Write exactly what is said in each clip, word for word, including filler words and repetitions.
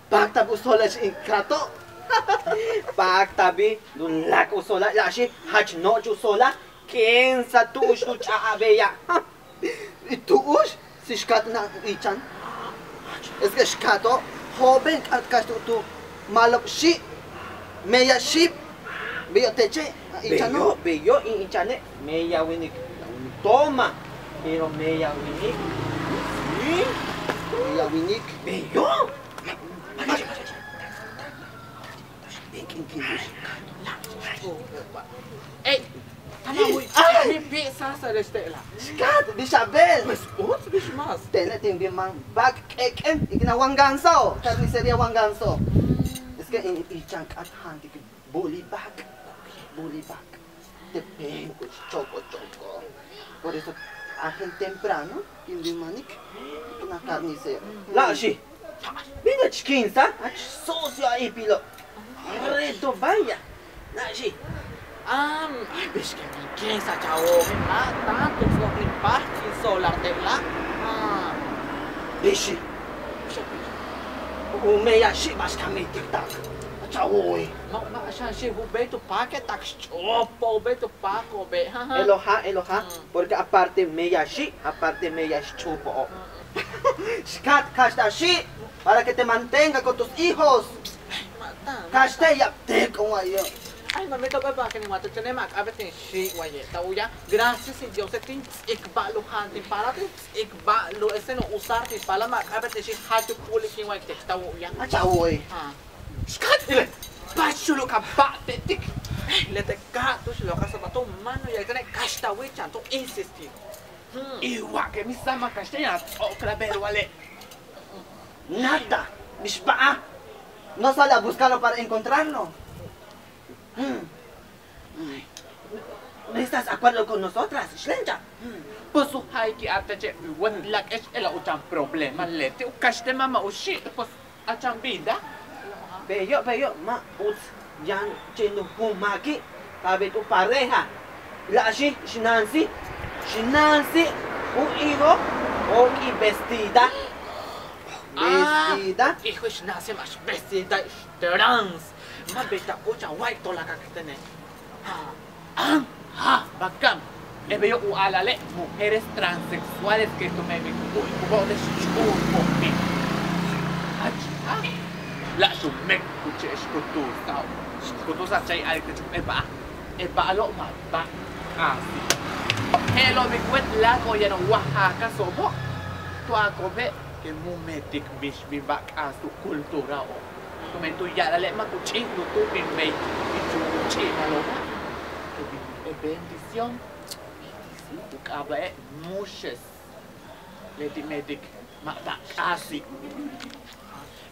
Páaktabi u soola'ex in kaato'. Páaktabi tuláak u soola'e', la'axi', jach no'och u soola'e'. K'insa tu'ux tu ch'a'abeya'. Y tu'ux si xkaat na' ichan. Es que xkaato' jo'oben k'áat kaxt'u' tu ma'alob xi', meyaj xi'. Beyo' teche' a ichano'. Beyo', beyo' in ichane', meyaj winik. Toma. Pero meyaj winik. Sí. Meyaj winik. Beyo'. Ey, tama' mi pi' sáasarex te'ela'. Xkaat, bix a beel. Pues uts, bix más. Tene' tin bin máan bak k'ek'en, ikina Juan Ganso, carnicería Juan Ganso. Es que in ichan k'áat jaantik bu'ulil bak, bu'ulil bak. Te peen ku choko choko. Por eso ajen temprano kin bin máanik na carnicero. La'axi', bin jach k'insa, jach sucio a iipilo'. Reto vaya. La'axi'. Am, ay, bix ken bin k'insa, cha'o, ma' tanto ts'o'ok in páaj in soola'al te'ela'. Bixi'. U meyaj xi' ba'ax ka meetik tak. Cha'o, eh. Ma', ma' xan xi' u beey tu páake' tak xch'uupo' u beey tu páako'obe'. Je'elo' ja', je'elo' ja'. Porque aparte meyaj xi', aparte meyaj xch'uupo'ob. Xkaat kaxta'al xi' para que te mantenga con tus hijos. Kaxta'al ya'ab te'ex kun wa'ayo'. Ay mamito, pues para que ni wa tu chene' ma' k'a'abéet in xi' waye'. Ta u'uyaj, gracias a Dios tin ts'ik ba'al u jaan tin paalal, tin ts'ik ba'al u, este, no usar tin paalal, ma' k'a'abéet in xi', jach u kulik in wa'ayo' te'ex, ta u'uyaj. Cha'o, eh. Xkaat ile', ba'ax xuluka'ab ba'al te'etik. Leti' ka tu'ux xuluka'ab sab'al tu mano ya tene' kaxta'al wichan tu insistir. Y wa ke mi sama kaxta'al yaan a ts'o'okol a beer wale'. Nada, mix ba'al. No sale a buscarlo para encontrarlo. ¿No estás de acuerdo con nosotras, Xlencha? Pues u ja'ik a teche' wet láak'ex je'ela' u chan problema leti' u kaxtej mama' u xi', pues a chan vida. Beyo', beyo', ma' uts yaan chéen u juum máaki' ka beet u pareja. La'axi', xi' Nancy, xi' Nancy u hijo jóok'e' vestida. Vestida. Hijo, xi' Nancy, ma'ax vestida, ix trans. Ma' beeta'ab k'uch a wa'alik tuláakal tene'. Ajá, ba'ax ka'an. E beyo' u a'ala'ale' mujeres transexuales que tumen bin ku bo'ote'ex ch'uupo'obi'. Jach ja'. La'ax u méek u che'ex ku tu'ubsa'ob. Ku tu'ubsa'ob chay a'alik teech u p'éel ba'al. E ba'alo' ma' ba'al k'aasi'. Je'elo' bin wet láak'o'ob yaan u waja'akaso'obo' tu a'ako'obe' que mu meetik bix bin ba'al k'aas tu culturao'ob. Tumen tu ya'ala'ale' ma' ku ch'íintal u tu'ubin bey ich u ch'i'ibalo'oba'. Que bin e bendición u k'aaba'e' Moisés. Leti' meetik ma' ba'al k'aasi'.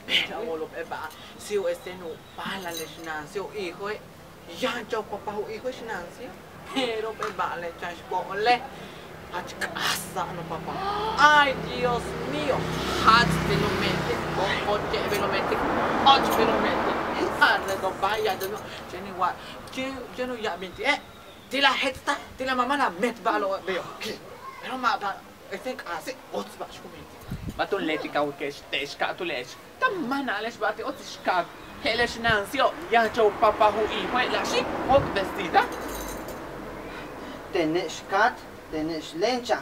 Pero a wóolo'ob e ba'al si u, este, no u paalal, xi' Nancy, u hijoe' yaan cha'ob u papá u hijoe', xi' Nancy. Pero e ba'ale' chan x bo'ole'. Jach k'aasa'an u papá. Ay Dios mío. Jach bin u meetik, och bin u meetik, och bin u meetik. Arre do vaya, Dios mío. Chéen in wa, chéen, chéen u ya'ab bin ti'e'. Ti' la jets'taj, ti' la mamá la meet ba'alo'ob beyo'. Pero ma' ba'al, este, k'aasi', uts ba'ax ku meetik. Ma' túun leti' ka wilike'ex te'ex ka tuláakale'ex. Táan a máan a'ale'ex ba'al ti' uts, xkaat je'ele'ex Nancyo' yaan cha'ob u papá u hijoe' la'axi' jóok' vestida. Tene' xkaat, tene' xlencha.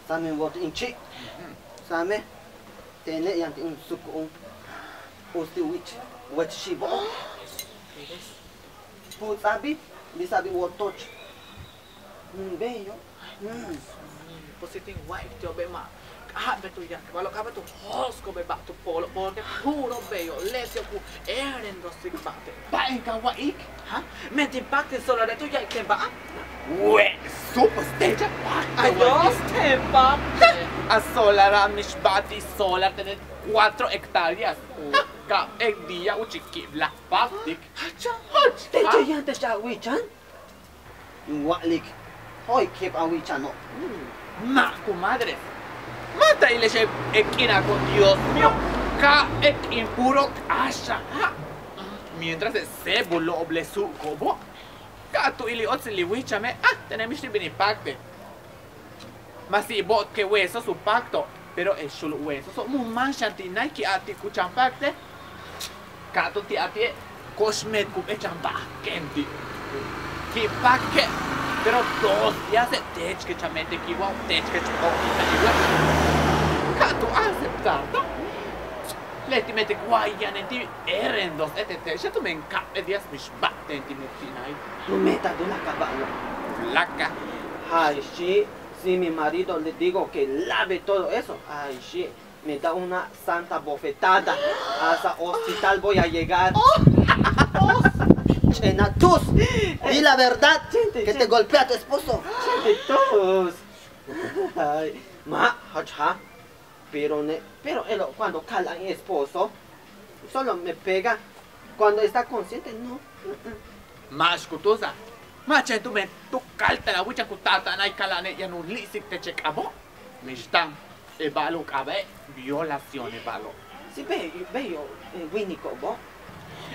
Sáame' in wóot in chi'. Sáame'. Tene' yaan ti' in suku'un uts ti' u wich wech xiibo'ob. Puuts'abi', bisa'abi' wotoch. Beyo'. Pues si tin wa'ik ti'obe' ma' k'a'abéet u ya'alik ba'alo'ob, k'a'abéet u jo'osiko'ob ba'al tu poolo'ob, porque puro beyo', leti'ob ku e'endosik ba'al te'. Ba'ax in ka wa'ik? Men tin páajtal in solara'e' tu ya'ik ten ba'al. We'es, pues teche' páajtal. Ay Dios, ten páajtal. A solara'an mix ba'al ti' solar, tene' cuatro hectáreas. Ka'ap'éel día u chi'ikil ba'al páajtik. Teche' yaan te'ex a wichan. In wa'alik, jo'ik je'el a wichano'. Ma' comadres. Ma' ta ile'ex e k'iinako', Dios mío. Ka'ap'éel k'iin puro k'áax a ja'. Mientras e cébulo'ob le su'uko'obo'. Ka tu ili' uts li' wichame', a tene' mix ti' bin in páajtal. Ma' si bo'otike' we'eso'ob u páajtal. Pero e xul u we'es so' mu' máan xan ti' nai' ki' a ti' ku chan páakte'. Ka'atúul ti' a ti'e' ko'ox meet ku b'éet chan ba'aken ti'. Ki' páakike', pero dos díase' teech ke chan meet ki' wa teech ke chan ba'aken ti' wa. Ka'atúul aceptarto'. Leti' meetik wa yanen ti' e'eren dos éet te' te'exe' tumen ka'ap'éel días mix ba'aten ti' meet ti' nai'. Tu meetaj tuláakal ba'alo'. Tuláakal. Ay xi', si mi marido le digo que lave todo eso, ay xi', me da una santa bofetada. Hasta hospital voy a llegar. Ch'ena' tus. Di la verdad que te golpea tu esposo. Chente tus. Ay, ma' jach ja'. Pero ne, pero él cuando ka'ala'an esposo solo me pega. Cuando está consciente no. Máax ku tusa'. Ma' chéen tumen tu ka'atal a wich yaan ku taal ta'an a ka'ala'ane' yaan u líi'sik teche' k'abo'. Mix táan e ba'alo' u k'aaba'e' violación e ba'alo'. Si beyo', beyo' e wíiniko'obo'.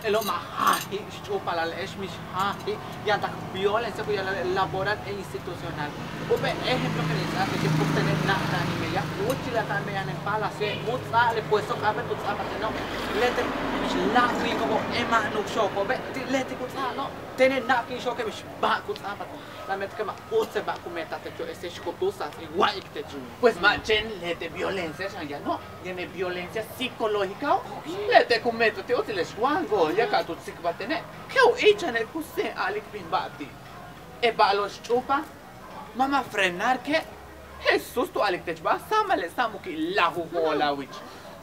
Je'elo' ma' jaajil xch'úupalale'ex mix jaajil yaan tak violencia ku ya'ala'al laboral e institucional. Jump'éel ejemplo que mix ts'áaj teche' ku tene' na'an ta'an in meyaj úuchila' ta'an meyajnen palacio e mu ts'a'ab le puesto k'a'abéet tu ts'a'abal teno'. Leti' mix láaj wíiniko'obo' e ma' nu'uk xooko'obe' ti' leti' ku ts'a'abal no'. Tene' na'ak in xooke' mix ba'al ku ts'a'abal. La' meetike' ma' uts e ba'al ku meetaj techo' ese xkutusas in wa'ik tech. Pues ma' chéen leti' violencia xan yano', yaan e violencia psicológicao'. Leti' ku meet ti' uts le xwango' ya ka tu tsikbal tene'. Ke u ichane' ku séen a'alik bin ba'al ti'. E ba'alo' xch'úupal ma' ma' frenar ke'. Jesús tu a'alik tech ba'al sáamale' sáam u ki' láaj u jool a wich.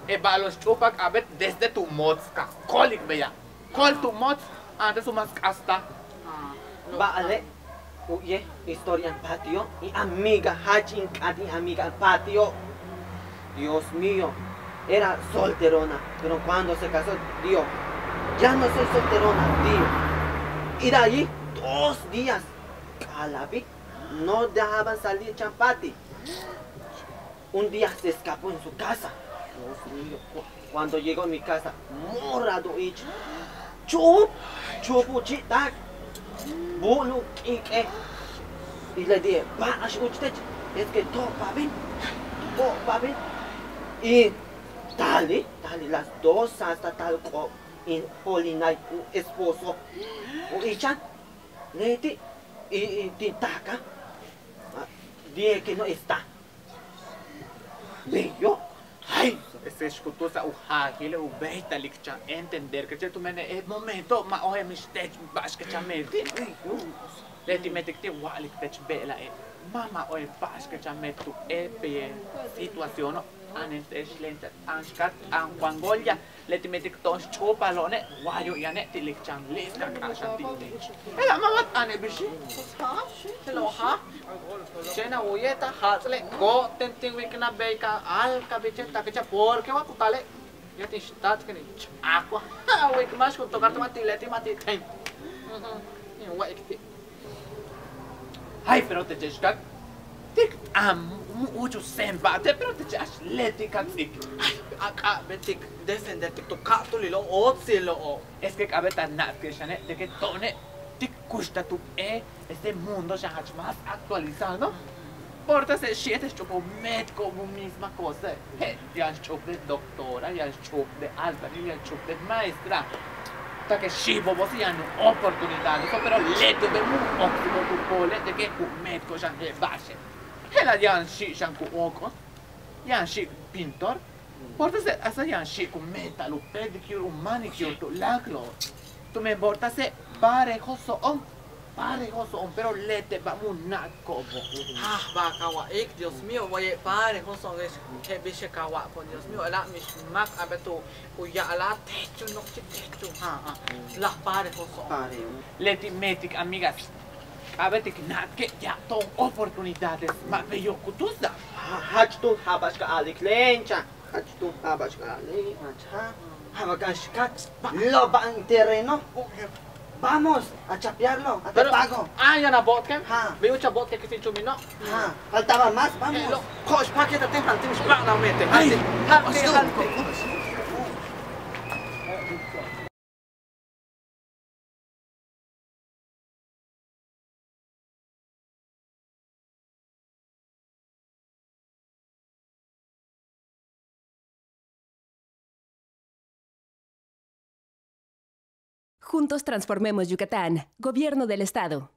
E ba'alo' xch'úupal k'a'abéet desde tu moots ka kóolik beya'. Kool tu moots antes u mas k'astaj. Ba'ale' u yéetel historia patio in amiga jach in k'áat in amiga patio. Dios mío, era solterona pero cuando se casó dijo ya no soy solterona, dijo. Y de allí dos días k'a'ala'abi' no dejaban salir chan pati. Un día se escapó en su casa. Dios mío, cuando llegó a mi casa morado ich. Chu'up chu'up u chi'itak. Bu'ul u k'ik'e'. Y le dije ba'ax úuch tech. Es que to'opabin to'opabin. Y taali' taali' las dos hasta taal k'oob in jolinay u esposo u ichan. Leti' y tin taaka'. Dije que no está. Beyo'. Ay, ese xkutusa' u jaajile' u béeytalik chan entender que che' tumene' e momento ma' oje' mix tech ba'ax ke chan meet ti'. Leti' meetik ti' wa'alik tech be'ela'e' ma' ma' oje' ba'ax ke chan meet tu e pe situaciono'. Anen te'ex len ta t'aan xkat t'aan Juan Goya. Leti' meetik to'on xch'úupalo'one' wayo' yane' ti' le chan líi'sik a k'áax a ti' tech. Je'ela' ma' wa t'aane' bixi'. Je'elo' ja'. Chéen a wu'uye' ta jats'ile' ko'oten tin wiknaj bey ka alkabiche' ta kiche' porque wa ku taale' ya tin xtatz ken in ch'a'ak wa a wik máax kun tocar ma' ti' leti' ma' ti' ten. In wa'ik ti'. Ay pero teche' xkat tik t'aan mu' úuch u séen ba'ate' pero teche' jach leti' ka ts'ik. Ay a k'a'abéetik defendertik tu ka'atulilo'ob óotsilo'ob. Es que k'a'abéet a na'atke'ex xane' de que to'one' tik kuxtal tu p'éel este mundo xan jach más actualizado. Por eso xi' este xch'up u médico u misma cosa. Je' yaan xch'up de doctora, yaan xch'up de albañil, yaan xch'up de maestra. Ta que xiibo'obo' si yaan u oportunidad eso pero leti' u bey mu' oksiko'ob tu koole' de que ku médico xan je' ba'axe'. Je'ela' yaan xi' xan ku ook'ol, yaan xi' pintor. Bortase' hasta yaan xi' ku meeta'al u pedicure u manicure tuláaklo'ob. Tumen bortase' parejoso'on, parejoso'on pero leti' ba'al mu' na'atko'obo'. Jaj ba'al ka wa'ik Dios mío waye' parejoso'on je'ex je'el bix ka wa'ako'on Dios mío je'ela' mix máak k'a'abéet u ya'ala'al techo' nojochi' techo' ja' ja' láaj parejoso'on. Leti' meetik amigas. K'a'abéetik na'atke' ya'ab to'on oportunidades ma' beyo' ku tusa'. Jach túun ja'ab ba'ax ka a'alik len chan. Jach túun ja'ab ba'ax ka a'alik. Ja'ab ba'ax ka a'alik. Lo' ba'an terreno. Vamos a chapearlo a te pago. Ah yaan a bo'otken. Bey úuch a bo'otke' kin chuumino'. Faltaba más, vamos. Ko'ox paqueta ten jantin mix ba'al a meete'. Jantin jantin. Juntos transformemos Yucatán. Gobierno del Estado.